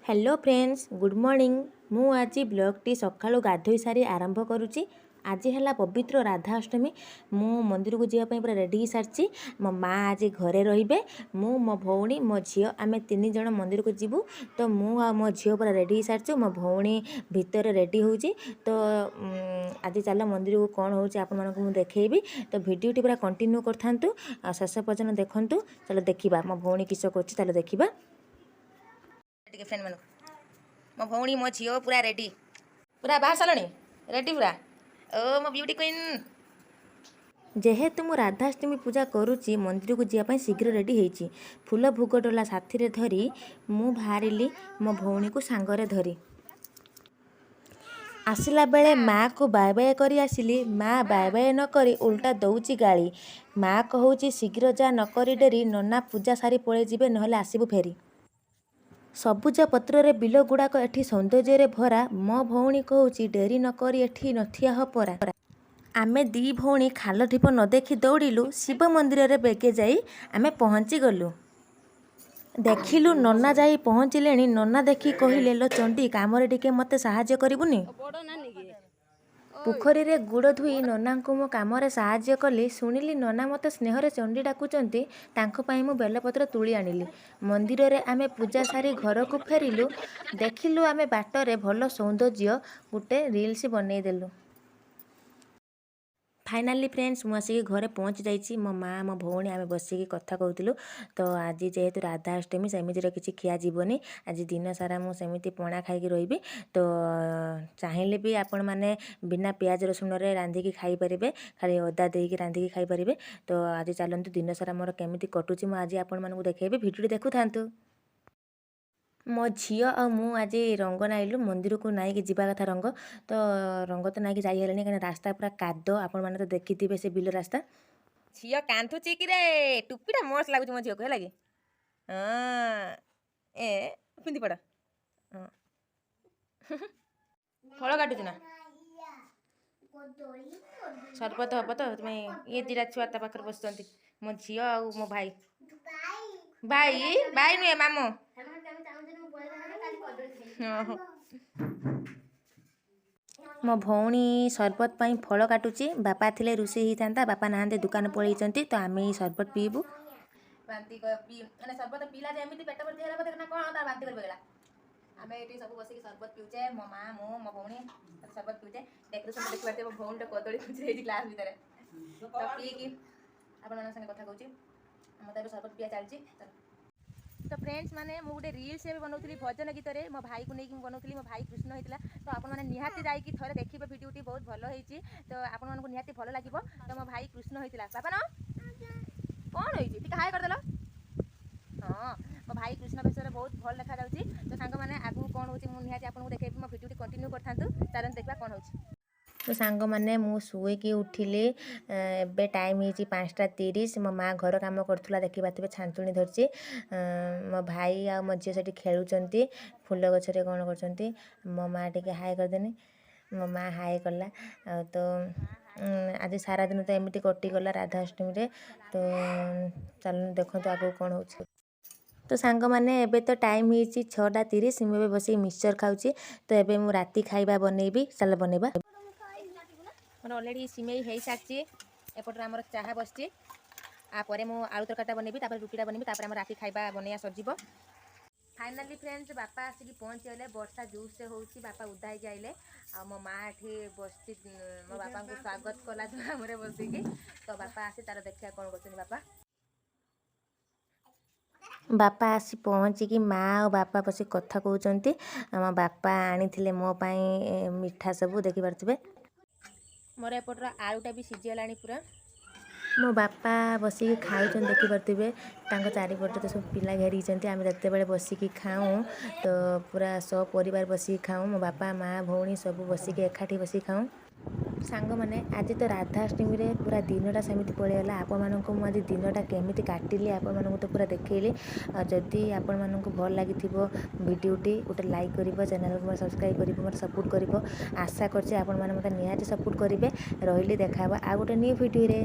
Hello friends, good morning. ମୁଁ ଆଜି ବ୍ଲଗ୍ଟି ସକାଳୁ ଗାଧୋଇ ସାରି ଆରମ୍ଭ କରୁଛି। ଆଜି ହେଲା ପବିତ୍ର ରାଧାଅଷ୍ଟମୀ। ମୁଁ ମନ୍ଦିରକୁ ଯିବା ପାଇଁ ପୁରା ରେଡ଼ି ହେଇସାରିଛି। ମୋ ମା ଆଜି ଘରେ ରହିବେ। ମୁଁ, ମୋ ଭଉଣୀ, ମୋ ଝିଅ, ଆମେ ତିନି ଜଣ ମନ୍ଦିରକୁ ଯିବୁ। ତ ମୁଁ ଆଉ ମୋ ଝିଅ ପୁରା ରେଡ଼ି ହେଇସାରିଛୁ। ମୋ ଭଉଣୀ ଭିତରେ ରେଡ଼ି ହେଉଛି। ତ ଆଜି ଚାଲ ମନ୍ଦିରକୁ, କ'ଣ ହେଉଛି ଆପଣମାନଙ୍କୁ ମୁଁ ଦେଖେଇବି। ତ ଭିଡ଼ିଓଟି ପୁରା କଣ୍ଟିନ୍ୟୁ କରିଥାନ୍ତୁ ଆଉ ଶେଷ ପର୍ଯ୍ୟନ୍ତ ଦେଖନ୍ତୁ। ଚାଲ ଦେଖିବା ମୋ ଭଉଣୀ କିସ କରୁଛି। ଚାଲ ଦେଖିବା ଟିକେ ଫ୍ରେଣ୍ଡ ମାନଙ୍କୁ। ମୋ ଭଉଣୀ, ମୋ ଝିଅ ପୁରା ରେଡ଼ି, ପୁରା ବାହାର ସାରିଲଣି, ରେଡ଼ି ପୁରା। ଓ ମୋ ବିୟୁଟି କୁଇନ୍। ଯେହେତୁ ମୁଁ ରାଧାଷ୍ଟମୀ ପୂଜା କରୁଛି, ମନ୍ଦିରକୁ ଯିବା ପାଇଁ ଶୀଘ୍ର ରେଡ଼ି ହେଇଛି। ଫୁଲ ଭୋଗ ଡଲା ସାଥିରେ ଧରି ମୁଁ ବାହାରିଲି ମୋ ଭଉଣୀକୁ ସାଙ୍ଗରେ ଧରି। ଆସିଲା ବେଳେ ମାଆକୁ ବାଏ ବାଏ କରି ଆସିଲି। ମା ବାଏ ବାଏ ନ କରି ଉଲ୍ଟା ଦଉଛି ଗାଳି। ମା କହୁଛି, "ଶୀଘ୍ର ଯା, ନ କରି ଡେରି, ନନା ପୂଜା ସାରି ପଳେଇଯିବେ, ନହେଲେ ଆସିବୁ ଫେରି।" ସବୁଜ ପତ୍ରରେ ବିଲ ଗୁଡ଼ାକ ଏଠି ସୌନ୍ଦର୍ଯ୍ୟରେ ଭରା। ମୋ ଭଉଣୀ କହୁଛି, "ଡେରି ନ କରି ଏଠି ନଥିଆ ହ ପରା।" ଆମେ ଦି ଭଉଣୀ ଖାଲ ଢିପ ନ ଦେଖି ଦୌଡ଼ିଲୁ। ଶିବ ମନ୍ଦିରରେ ବେଗେ ଯାଇ ଆମେ ପହଞ୍ଚିଗଲୁ। ଦେଖିଲୁ ନନା ଯାଇ ପହଞ୍ଚିଲେଣି। ନନା ଦେଖି କହିଲେ, "ଲୋ ଚଣ୍ଡୀ, କାମରେ ଟିକେ ମୋତେ ସାହାଯ୍ୟ କରିବୁନି?" ପୋଖରୀରେ ଗୋଡ଼ ଧୋଇ ନନାଙ୍କୁ ମୁଁ କାମରେ ସାହାଯ୍ୟ କଲି। ଶୁଣିଲି ନନା ମୋତେ ସ୍ନେହରେ ଚଣ୍ଡୀ ଡାକୁଛନ୍ତି। ତାଙ୍କ ପାଇଁ ମୁଁ ବେଲପତ୍ର ତୋଳି ଆଣିଲି। ମନ୍ଦିରରେ ଆମେ ପୂଜା ସାରି ଘରକୁ ଫେରିଲୁ। ଦେଖିଲୁ ଆମେ ବାଟରେ ଭଲ ସୌନ୍ଦର୍ଯ୍ୟ, ଗୋଟେ ରିଲ୍ସ ବନେଇଦେଲୁ। ଫାଇନାଲି ଫ୍ରେଣ୍ଡସ୍, ମୁଁ ଆସିକି ଘରେ ପହଞ୍ଚି ଯାଇଛି। ମୋ ମାଆ, ମୋ ଭଉଣୀ, ଆମେ ବସିକି କଥା କହୁଥିଲୁ। ତ ଆଜି ଯେହେତୁ ରାଧାଅଷ୍ଟମୀ, ସେମିତିରେ କିଛି ଖିଆ ଯିବନି। ଆଜି ଦିନ ସାରା ମୁଁ ସେମିତି ପଣା ଖାଇକି ରହିବି। ତ ଚାହିଁଲେ ବି ଆପଣମାନେ ବିନା ପିଆଜ ରସୁଣରେ ରାନ୍ଧିକି ଖାଇପାରିବେ, ଖାଲି ଅଦା ଦେଇକି ରାନ୍ଧିକି ଖାଇପାରିବେ। ତ ଆଜି ଚାଲନ୍ତୁ, ଦିନ ସାରା ମୋର କେମିତି କଟୁଛି ମୁଁ ଆଜି ଆପଣମାନଙ୍କୁ ଦେଖେଇବି। ଭିଡ଼ିଓଟି ଦେଖୁଥାନ୍ତୁ। ମୋ ଝିଅ ଆଉ ମୁଁ ଆଜି ରଙ୍ଗ ନାଇଲୁ। ମନ୍ଦିରକୁ ନାଇକି ଯିବା କଥା ରଙ୍ଗ, ତ ରଙ୍ଗ ତ ନାଇକି ଯାଇ ହେଲାନି, କାହିଁକିନା ରାସ୍ତା ପୁରା କାଦ। ଆପଣମାନେ ତ ଦେଖିଥିବେ ସେ ବିଲ ରାସ୍ତା। ଝିଅ କାନ୍ଧୁଛି କିରେ? ଟୁପିଟା ମସ୍ତ ଲାଗୁଛି ମୋ ଝିଅକୁ, ହେଲା କି? ହଁ, ଏ ପିନ୍ଧି ପଡ଼। ହଁ, ଫଳ କାଟୁଛୁ ନା? ସରବତ ହବ ତ ସେଥିପାଇଁ। ଇଏ ଦିଟା ଛୁଆ ତା ପାଖରେ ବସୁଛନ୍ତି, ମୋ ଝିଅ ଆଉ ମୋ ଭାଇ। ଭାଇ, ଭାଇ ନୁହେଁ, ମାମୁଁ। ହଁ। ମୋ ଭଉଣୀ ସରବତ ପାଇଁ ଫଳ କାଟୁଛି। ବାପା ଥିଲେ ରୋଷେଇ ହେଇଥାନ୍ତା। ବାପା ନାହାନ୍ତି, ଦୋକାନ ପଳେଇଛନ୍ତି। ତ ଆମେ ଏଇ ସରବତ ପିଇବୁ। ବାନ୍ତି ମାନେ ସରବତ ପିଇଲା ଯେ ଏମିତି ପେଟ ଭର୍ତ୍ତି ହେଲା ବୋଧେ ନା କ'ଣ, ତାର ବାନ୍ତି କରି ପକେଇଲା। ଆମେ ଏଠି ସବୁ ବସିକି ସରବତ ପିଉଛେ। ମୋ ମା, ମୁଁ, ମୋ ଭଉଣୀ ସରବତ ପିଉଛେ। ଡେକୋରେସନ୍ ଦେଖିପାରୁଥିବେ, ମୋ ଭଉଣୀର କଦଳୀ ଖୁଞ୍ଚି ହେଇଛି ଗ୍ଲାସ୍ ଭିତରେ। ତ ପିଇକି ଆପଣମାନଙ୍କ ସାଙ୍ଗେ କଥା କହୁଛି। ଆମର ତ ଏବେ ସରବତ ପିଆ ଚାଲିଛି। ତ ଫ୍ରେଣ୍ଡସ୍ ମାନେ, ମୁଁ ଗୋଟେ ରିଲ୍ସ ଏବେ ବନାଉଥିଲି ଭଜନ ଗୀତରେ। ମୋ ଭାଇକୁ ନେଇକି ମୁଁ ବନାଉଥିଲି। ମୋ ଭାଇ କୃଷ୍ଣ ହେଇଥିଲା। ତ ଆପଣମାନେ ନିହାତି ଯାଇକି ଥରେ ଦେଖିବେ ଭିଡ଼ିଓଟି, ବହୁତ ଭଲ ହେଇଛି। ତ ଆପଣମାନଙ୍କୁ ନିହାତି ଭଲ ଲାଗିବ। ତ ମୋ ଭାଇ କୃଷ୍ଣ ହେଇଥିଲା। ବାପା ନା କ'ଣ ହେଇଛି? ଟିକେ ହାଏ କରିଦେଲ। ହଁ, ମୋ ଭାଇ କୃଷ୍ଣ ବେଶରେ ବହୁତ ଭଲ ଦେଖାଯାଉଛି। ତ ସାଙ୍ଗମାନେ, ଆଗକୁ କ'ଣ ହେଉଛି ମୁଁ ନିହାତି ଆପଣଙ୍କୁ ଦେଖେଇବି। ମୋ ଭିଡ଼ିଓଟି କଣ୍ଟିନ୍ୟୁ କରିଥାନ୍ତୁ। ଚାଲନ୍ତୁ ଦେଖିବା କ'ଣ ହେଉଛି। ତ ସାଙ୍ଗମାନେ, ମୁଁ ଶୋଇକି ଉଠିଲି। ଏବେ ଟାଇମ୍ ହେଇଛି 5ଟା 30। ମୋ ମା ଘର କାମ କରୁଥିଲା, ଦେଖିପାରୁଥିବେ ଛାଞ୍ଚୁଣି ଧରିଛି। ମୋ ଭାଇ ଆଉ ମୋ ଝିଅ ସେଠି ଖେଳୁଛନ୍ତି, ଫୁଲ ଗଛରେ କ'ଣ କରୁଛନ୍ତି। ମୋ ମା ଟିକେ ହାଏ କରିଦେନି। ମୋ ମା ହାଏ କଲା। ଆଉ ତ ଆଜି ସାରାଦିନ ତ ଏମିତି କଟିଗଲା ରାଧାଅଷ୍ଟମୀରେ। ତ ଚାଲନ୍ତୁ ଦେଖନ୍ତୁ ଆଗକୁ କ'ଣ ହେଉଛି। ତ ସାଙ୍ଗମାନେ, ଏବେ ତ ଟାଇମ୍ ହେଇଛି 6ଟା 30। ମୁଁ ଏବେ ବସିକି ମିକ୍ସଚର୍ ଖାଉଛି। ତ ଏବେ ମୁଁ ରାତି ଖାଇବା ବନେଇବି। ଚାଲ ବନେଇବା। ମୋର ଅଲରେଡ଼ି ସିମେଇ ହେଇସାରିଛି। ଏପଟରେ ଆମର ଚାହା ବସିଛି। ଆ ପରେ ମୁଁ ଆଳୁ ତରକାରୀଟା ବନେଇବି, ତାପରେ ରୁଟିଟା ବନେଇବି, ତାପରେ ଆମର ରାତି ଖାଇବା ବନେଇବା ସରିଯିବ। ଫାଇନାଲି ଫ୍ରେଣ୍ଡସ୍, ବାପା ଆସିକି ପହଞ୍ଚିଗଲେ। ବର୍ଷା ଜୋରସେ ହେଉଛି, ବାପା ଉଦା ହେଇକି ଆଇଲେ। ଆଉ ମୋ ମା ଏଠି ବସିଛି, ମୋ ବାପାଙ୍କୁ ସ୍ୱାଗତ କଲା ଦୁଆମରେ ବସିକି। ତ ବାପା ଆସି ତାର ଦେଖିବା କ'ଣ କରୁଛନ୍ତି ବାପା। ବାପା ଆସି ପହଞ୍ଚିକି ମା ଆଉ ବାପା ବସି କଥା କହୁଛନ୍ତି। ଆମ ବାପା ଆଣିଥିଲେ ମୋ ପାଇଁ ମିଠା ସବୁ, ଦେଖିପାରୁଥିବେ। ମୋର ଏପଟର ଆଳୁଟା ବି ସିଝିଗଲାଣି ପୁରା। ମୋ ବାପା ବସିକି ଖାଉଛନ୍ତି, ଦେଖିପାରୁଥିବେ। ତାଙ୍କ ଚାରିପଟେ ତ ସବୁ ପିଲା ଘେରିଛନ୍ତି। ଆମେ ଯେତେବେଳେ ବସିକି ଖାଉଁ, ତ ପୁରା ସପରିବାର ବସିକି ଖାଉଁ। ମୋ ବାପା, ମା, ଭଉଣୀ ସବୁ ବସିକି ଏକାଠି ବସିକି ଖାଉଁ। ସାଙ୍ଗମାନେ, ଆଜି ତ ରାଧାଷ୍ଟମୀରେ ପୁରା ଦିନଟା ସେମିତି ପଳେଇଗଲା। ଆପଣମାନଙ୍କୁ ମୁଁ ଆଜି ଦିନଟା କେମିତି କାଟିଲି, ଆପଣମାନଙ୍କୁ ତ ପୁରା ଦେଖେଇଲି। ଆଉ ଯଦି ଆପଣମାନଙ୍କୁ ଭଲ ଲାଗିଥିବ ଭିଡ଼ିଓଟି, ଗୋଟେ ଲାଇକ୍ କରିବ, ଚ୍ୟାନେଲକୁ ମୋର ସବସ୍କ୍ରାଇବ୍ କରିବ, ମୋତେ ସପୋର୍ଟ କରିବ। ଆଶା କରୁଛି ଆପଣମାନେ ମୋତେ ନିହାତି ସପୋର୍ଟ କରିବେ। ରହିଲି, ଦେଖା ହେବ ଆଉ ଗୋଟେ ନ୍ୟୁ ଭିଡ଼ିଓରେ।